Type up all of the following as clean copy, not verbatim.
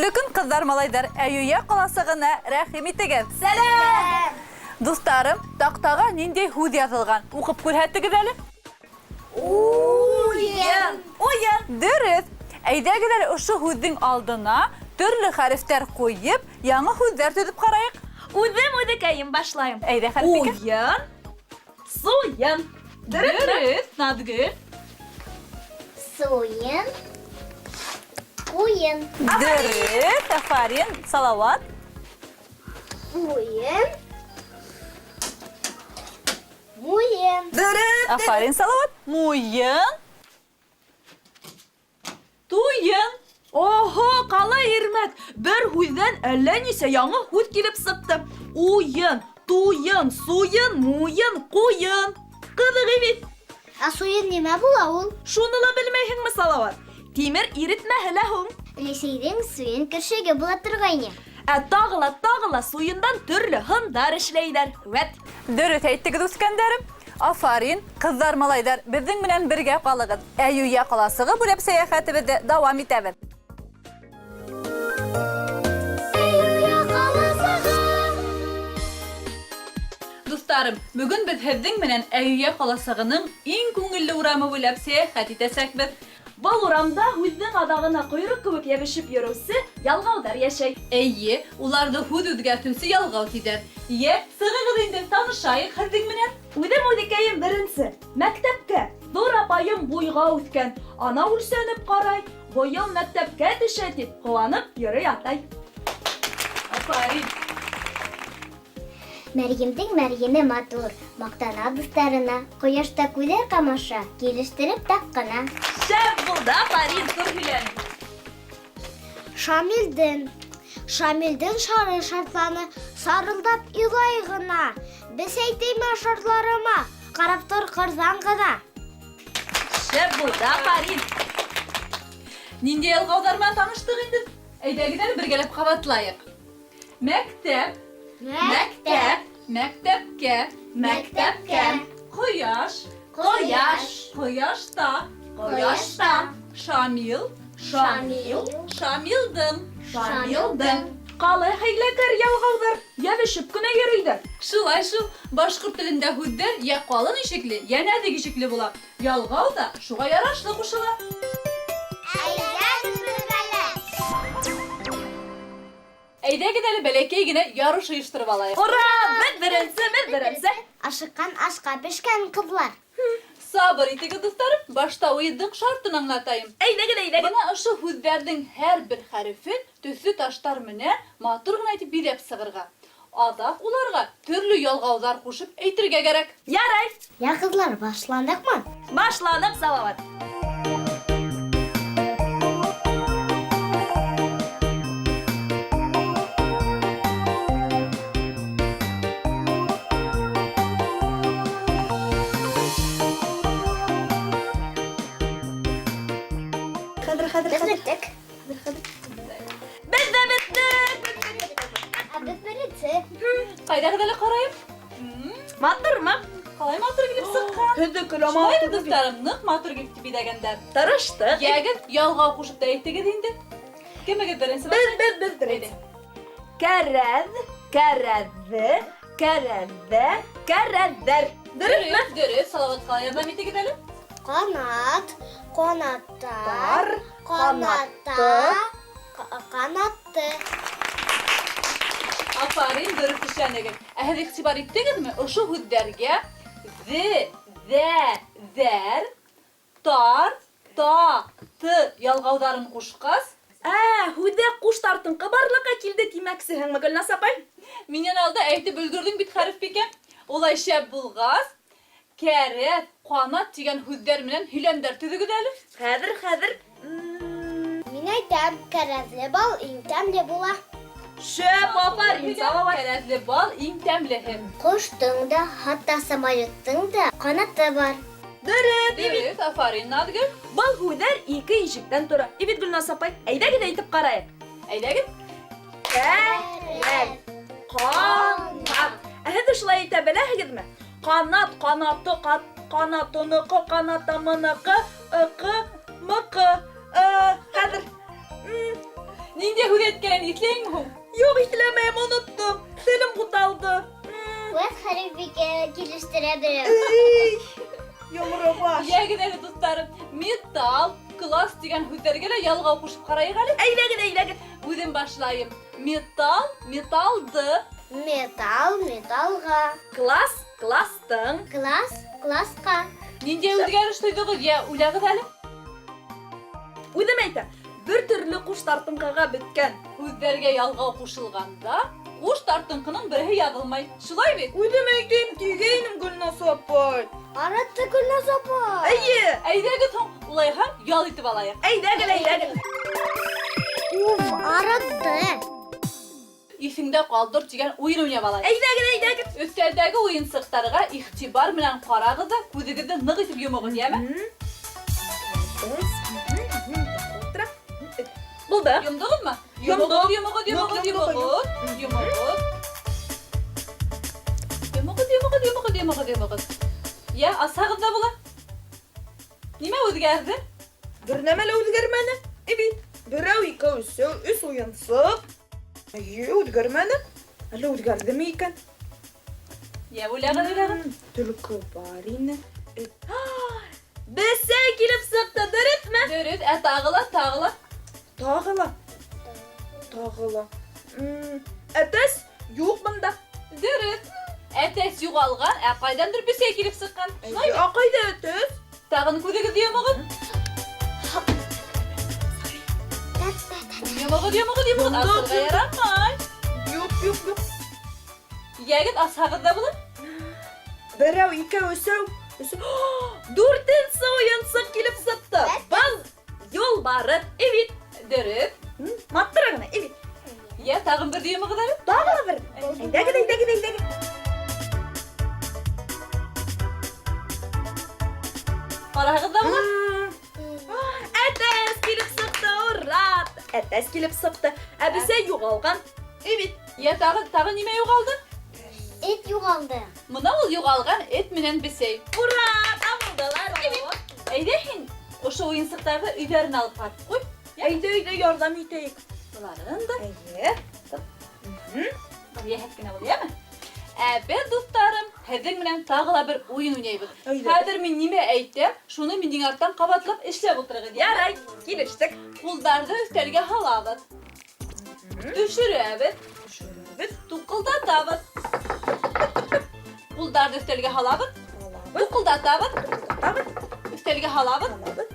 Хәйерле көн, ҡыҙҙар, малайҙар! Әйүйә ҡаласығына рәхим итегеҙ! Сәләм! Дуҫтарым, таҡтаға ниндәй һүҙ яҙылған? Уҡып күрһәтегеҙ әле. Уйын! Уйын! Дөрөҫ! Әйҙәгеҙ әле ошо һүҙҙең алдына төрлө хәрефтәр ҡуйып, яңы һүҙҙәр төҙөп ҡарайыҡ. Үҙем үҙекәйем башлайым. Әйҙә, Хәрфикә. Уйын, суйын. Дөрөҫмө? Дөрөҫ, Наҙгөл. Суйын, уйын. Дөрөҫ, афарин, Салауат. Уйын, муйын. Дөрөҫ. Афарин, Салауат. Муйын. Туйын. Оһо, ҡалай ирмәк. Бер һүҙҙән әллә нисә яңы һүҙ килеп сыҡты. Уйын, туйын, суйын, муйын, ҡуйын. Ҡыҙыҡ бит. Ә суйын нимә була ул? Шуны ла белмәйһеңме, Салауат? Тимер иретмәһе лә һуң. Өләсәйҙең суйын көршәге була торғайны. Ә тағы ла, тағы ла суйындан төрлө һындар эшләйҙәр. Вәт. Дөрөҫ әйттегеҙ, үҫкәндәрем. Афарин, ҡыҙҙар, малайҙар, беҙҙең менән бергә ҡалығыҙ. Әйүйә ҡаласығы буйлап сәйәхәтебеҙҙе дауам итәбеҙ. Әйүйә ҡаласығы. Дуҫтарым, бөгөн беҙ һеҙҙең менән Әйүйә ҡаласығының иң күңелле урамы буйлап сәйәхәт итәсәкбеҙ. Был урамда һүҙҙең аҙағына ҡойроҡ кеүек йәбешеп йөрөүсе ялғауҙар йәшәй. Эйе, уларҙы һүҙ үҙгәртеүсе ялғау тиҙәр. Йә, сығығыҙ инде, танышайыҡ һеҙҙең менән. Үҙем үҙекәйем беренсе. Мәктәпкә. Ҙур апайым буйға үҫкән. Ана үлсәнеп ҡарай. Быйыл мәктәпкә төшә тип ҡыуанып йөрөй атай. Афарин. Мәрйемдең мәрйене матур, маҡтана дуҫтарына, ҡояшта күҙе ҡамаша, килештереп таҡҡына. Шәп булды, афарин, тор һөйләнең. Шамилдең Шамилдең шары шартланы, сарылдап илай ғына. Бесәй теймә шартларыма, ҡарап тор ҡырҙан ғына. Шәп булды, афарин. Ниндәй ялғауҙар менән таныштыҡ инде? Әйҙәгеҙ әле бергәләп ҡабатлайыҡ. Мәктәп, Мәктәп, мәктәпкә, Мәктәпкә. Ҡояш, Ҡояш, ҡояшта, Ҡояшта. Шамил, Шамил, Шамилдың. Шамилдың. Ҡалай хәйләкәр ялғауҙар, йәбешеп кенә йөрөйҙәр. Шулай шул, башҡорт телендә һүҙҙәр йә ҡалын ишекле, йә нәҙек ишекле була. Ялғау ҙа шуға ярашлы ҡушыла. Әйҙәгеҙ бергәләп. Әйҙәгеҙ әле бәләкәй генә ярыш ойоштороп алайыҡ. Ура! Беҙ беренсе, беҙ беренсе. Ашыҡҡан ашҡа бешкән ҡыҙлар. Сабыр итегеҙ, дуҫтарым, башта уйындың шартын аңлатайым. Әйҙәгеҙ, әйҙәгеҙ. Бына ошо һүҙҙәрҙең һәр бер хәрефен төҫлө таштар менән матур ғына итеп биҙәп сығырға. Аҙаҡ уларға төрлө ялғауҙар ҡушып әйтергә кәрәк. Ярай. Я, ҡыҙлар, башланыҡмы? Башланыҡ, Салауат. Хәҙер, хәҙер, Беҙ хәҙер. бөттөк. Беҙ ҙә бөттөк. Ә беҙ беренсе. Ҡайҙағыҙ әле ҡарайым? Матурмы? Ҡалай матур килеп сыҡҡан. Һеҙҙеке лә Шулай матур. дуҫтарым, ныҡ матур килеп биҙәгәндәр. Тырыштыҡ. Йәгеҙ, ялғау ҡушып та әйтегеҙ инде. Кемегеҙ беренсе Беҙ, башлай? беҙ, беҙ беренсе. Кәрәҙ, кәрәҙҙе, кәрәҙҙә, кәрәҙҙәр. Дөрөҫмө? Дөрөҫ, дөрөҫ. Салауат, ҡалай ярҙам итегеҙ әле? Ҡанат, ҡанаттар, Тар, ҡаната, ҡанатты. Афарин, дөрөҫ эшләнегеҙ. Ә һеҙ иғтибар иттегеҙме? Ошо һүҙҙәргә ҙе, ҙә, ҙәр, тар, та, т ялғауҙарын ҡушҡас, Ә, һүҙҙә ҡуш тартынҡы барлыҡҡа килде тимәксеһеңме, Гөлназ апай? Минән алда әйтеп өлгөрҙөң бит, Хәрефбикә. Улай шәп булғас, кәрәҙ, ҡанат тигән һүҙҙәр менән һөйләмдәр төҙөгөҙ әле. Хәҙер, хәҙер. Мин әйтәм, кәрәҙле бал иң тәмле була. Шәп, афарин, Салауат. Кәрәҙле бал иң тәмлеһе. Ҡоштоң да, хатта самолеттың да ҡанаты бар. Дөрөҫ, Дөрөҫ, афарин, Наҙгөл. Был һүҙҙәр ике ишектән тора. Ибит Гөлназ апай, әйҙәгеҙ әйтеп ҡарайыҡ. Әйҙәгеҙ. Кәрәҙ, ҡанат. Ә һеҙ шулай әйтә беләһегеҙме? Ҡанат, ҡанаты, ҡанатыныҡы, ҡанатымыныҡы, ыҡы, мыҡы. Хәҙер. Ниндәй һүҙ әйткәнен иҫләйһеңме һуң? Юҡ, иҫләмәйем, оноттом. Телем буталды. Үҙ хәреф килештерә берәү. Эй, йомро баш. Йәгеҙ әле, дуҫтарым, металл, класс тигән һүҙҙәргә лә ялғау ҡушып ҡарайыҡ әле. Әйҙәгеҙ, әйҙәгеҙ. Үҙем башлайым. Металл, металлды. Металл, металлға. Класс, класстың. Класс, классҡа. Ниндәй үҙгәреш тойҙоғоҙ? Йә, уйлағыҙ әле. Үҙем әйтәм, бер төрлө ҡуш тартынҡыға бөткән. Һүҙҙәргә ялғау ҡушылғанда, ҡуш тартынҡының береһе яҙылмай. Шулай бит? Үҙем әйтәм тигәйнем, Гөлназ апай. Арытты Гөлназ апай. Эйе, Әйҙәгеҙ һуң, улайһа ял итеп алайыҡ. әйҙәгеҙ, әйҙәгеҙ. Уф, арытты. Иҫеңдә ҡалдыр тигән уйын уйнап алайыҡ. Әйҙәгеҙ, әйҙәгеҙ. Өҫтәлдәге уйынсыҡтарға иғтибар менән ҡарағыҙ ҙа күҙегеҙҙе ныҡ итеп йомоғоҙ, йәме? Булды. Йомдоғоҙмо? Йомдоҡ. Йомоғоҙ, йомоғоҙ, йомоғоҙ, Йомдоҡ, йомоғоҙ, йомоғоҙ. Йомоғоҙ, йомоғоҙ, йомоғоҙ, йомоғоҙ, йомоғоҙ. Йә, асһағыҙ ҙа була. Нимә үҙгәрҙе? Бер нәмә лә үҙгәрмәне. Эби, берәү, икәү, өсәү, өс уйынсыҡ. Эйе, үҙгәрмәне. Әллә үҙгәрҙеме икән? Йә, уйлағыҙ, уйлағыҙ. Төлкө бар ине. Бесәй килеп сыҡты, дөрөҫмө? Дөрөҫ, ә тағы ла, тағы ла. Тағы ла. Тағы ла. Әтәс юҡ бында. Дөрөҫ. Әтәс юғалған, ә ҡайҙандыр бесәй килеп сыҡҡан. Шулай Ә ҡайҙа әтәс? Тағын күҙегеҙҙе йомоғоҙ. Йомоғоҙ, йомоғоҙ, йомоғоҙ. Йомдоҡ, Асырға йомдоҡ. ярамай. Юҡ, юҡ, юҡ. Йәгеҙ, асһағыҙ ҙа була. Берәү, икәү, өсәү. Өсәү. Дүртенсе уйынсыҡ килеп сыҡты. Был юлбарыҫ, эбит. Дөрөҫ. Матур ғына, эбит. Йә, тағын берҙе йомоғоҙ әле. Тағы ла бер. Әйҙәгеҙ, әйҙәгеҙ, әйҙәгеҙ. Ҡараһығыҙ ҙа була. Әтәс килеп сыҡты, ура! Әтәс килеп сыҡты. Ә бесәй юғалған. Эбит. Йә, тағы нимә юғалды? Эт юғалды. Мына ул юғалған эт менән бесәй. Ура! Табылдылар. Эбит. Әйҙә һин ошо уйынсыҡтарҙы өйҙәренә алып ҡайтып ҡуй. Әйҙә, әйҙә, ярҙам итәйек. Быларын да. Эйе. Был йәһәт кенә был, йәме? Ә беҙ, дуҫтарым, һеҙҙең менән тағы ла бер уйын уйнайбыҙ. Әйҙә. Хәҙер мин нимә әйтәм, шуны минең арттан ҡабатлап эшләп ултырығыҙ, йәме? Ярай, килештек. Ҡулдарҙы өҫтәлгә һалабыҙ. Төшөрәбеҙ. Төшөрәбеҙ. Туҡылдатабыҙ. Ҡулдарҙы өҫтәлгә һалабыҙ. Һалабыҙ. Туҡылдатабыҙ. Туҡылдатабыҙ. Өҫтәлгә һалабыҙ. Һалабыҙ.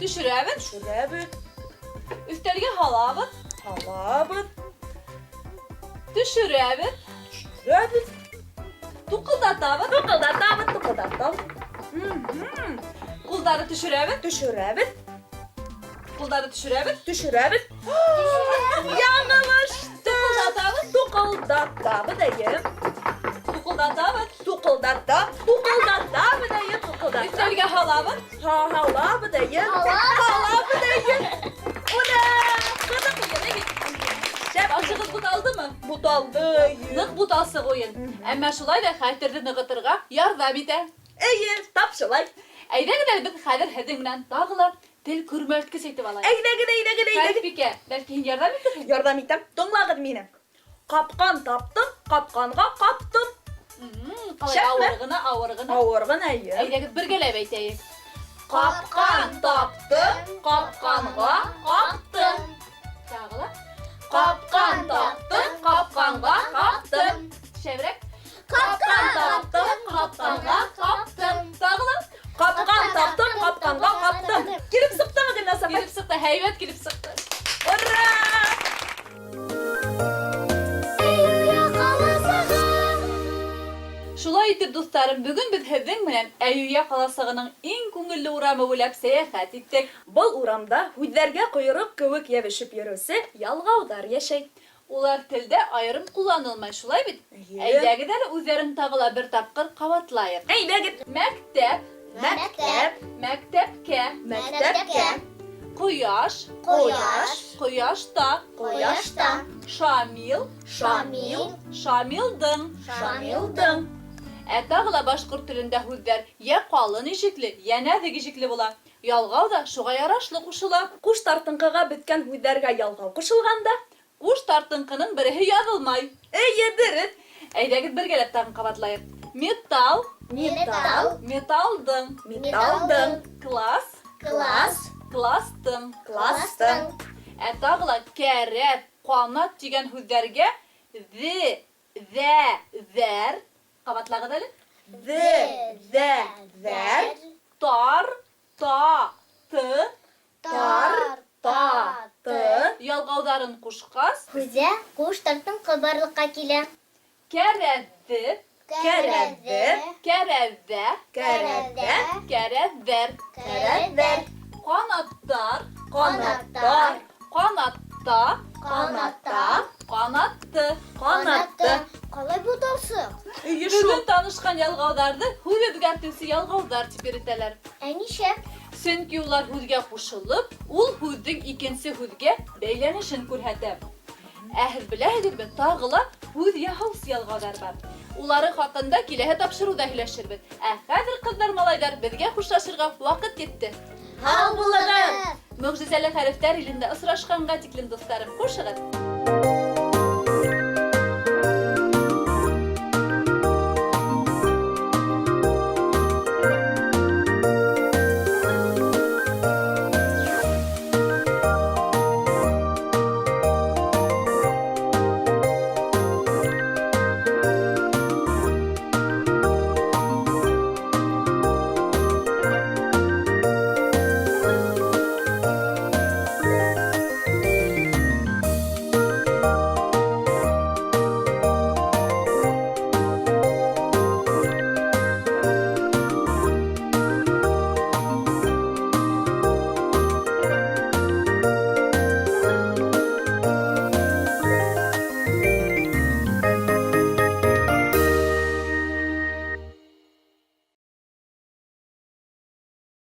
Төшөрәбеҙ. Төшөрәбеҙ. Өҫтәлгә һалабыҙ. Һалабыҙ. Төшөрәбеҙ. Төшөрәбеҙ. Туҡылдатабыҙ. Туҡылдатабыҙ, туҡылдатабыҙ. Ҡулдарҙы төшөрәбеҙ. Төшөрәбеҙ. Ҡулдарҙы төшөрәбеҙ. Төшөрәбеҙ. Яңылышты. Туҡылдатабыҙ. Туҡылдатабыҙ, эйе. Туҡылдатабыҙ. Туҡылдата, туҡылдатабыҙ, эйе, туҡылдата. Өҫтәлгә һалабыҙ. Һалабыҙ, эйе. Һалабыҙ, эйе. Ура! Ҡыҙыҡ уйын, эйе. Шәп, ашығыҙ буталдымы? Буталды, эйе. Ныҡ буталсыҡ уйын. Әммә шулай ҙа хәтерҙе нығытырға ярҙам итә. Эйе, тап шулай. Әйҙәгеҙ әле беҙ хәҙер һеҙҙең менән тағы ла тел көрмәлткес әйтеп алайыҡ. Әйҙәгеҙ, әйҙәгеҙ, әйҙәгеҙ. Хәрбикә, бәлки һин ярҙам итерһең? Ярҙам итәм. Тыңлағыҙ мине. Ҡапҡан таптым, ҡапҡанға ҡаптым. Ҡалай Шәпме? ауыр ғына, ауыр ғына. Ауыр ғына, эйе. Әйҙәгеҙ бергәләп әйтәйек. Ҡапҡан таптым, ҡапҡанға ҡаптым. Тағы ла. Ҡапҡан таптым, ҡапҡанға ҡаптым. Шәберәк. Ҡапҡан таптым, ҡапҡанға ҡаптым. Тағы ла. Ҡапҡан таптым, ҡапҡанға ҡаптым. Килеп сыҡтымы, Гөлназ апай? Килеп сыҡты, һәйбәт килеп сыҡты. Ура! Шулай итеп, дуҫтарым, бөгөн беҙ һеҙҙең менән Әйүйә ҡаласығының иң күңелле урамы буйлап сәйәхәт иттек. Был урамда һүҙҙәргә ҡойроҡ кеүек йәбешеп йөрөүсе ялғауҙар йәшәй. Улар телдә айырым ҡулланылмай, шулай бит? Эйе. Әйҙәгеҙ әле үҙҙәрен тағы ла бер тапҡыр ҡабатлайыҡ. Әйҙәгеҙ. Мәктәп, Мәктәп, мәктәпкә, мәктәпкә, ҡояш, ҡояш, ҡояшта, ҡояшта, Шамил, Шамил, Шамилдың, Шамилдың. Ә тағы ла башҡорт телендә һүҙҙәр йә ҡалын ижекле, йә нәҙек ижекле була. Ялғау ҙа шуға ярашлы ҡушыла. Ҡуш тартынҡыға бөткән һүҙҙәргә ялғау ҡушылғанда, Ҡуш тартынҡының береһе яҙылмай. Эйе, дөрөҫ. Әйҙәгеҙ бергәләп тағын ҡабатлайыҡ. Металл, Металл. металдың, Металдың. Класс, Класс. Кластың. Кластың. Ә тағы ла кәрәҙ, ҡанат тигән һүҙҙәргә ҙе, ҙә, ҙәр. Ҡабатлағыҙ әле. Ҙе, ҙә, ҙәр. Тар, та, ты. Тар, та, ты. Ялғауҙарын ҡушҡас, Һүҙҙә ҡуш тартынҡы барлыҡҡа килә. Кәрәҙҙе, Кәрәҙҙе. Кәрәҙҙә, Кәрәҙҙә. Кәрәҙҙәр. Кәрәҙҙәр. Ҡанаттар, Ҡанаттар. Ҡанатта, Ҡанатта. Ҡанатты. Ҡанатты. Ҡалай буталсыҡ. Эйе шул. Бөгөн танышҡан ялғауҙарҙы һүҙ үҙгәртеүсе ялғауҙар тип йөрөтәләр. Ә нисә? Сөнки улар һүҙгә ҡушылып, ул һүҙҙең икенсе һүҙгә бәйләнешен күрһәтә. Ә һеҙ беләһегеҙме, тағы ла һүҙ яһаусы ялғауҙар бар. Улары хаҡында киләһе тапшырыуҙа һөйләшербеҙ. Ә хәҙер, ҡыҙҙар, малайҙар, беҙгә хушлашырға ваҡыт етте. Һау булығыҙ! Мөғжизәле хәрефтәр илендә осрашҡанға тиклем, дуҫтарым, хушығыҙ!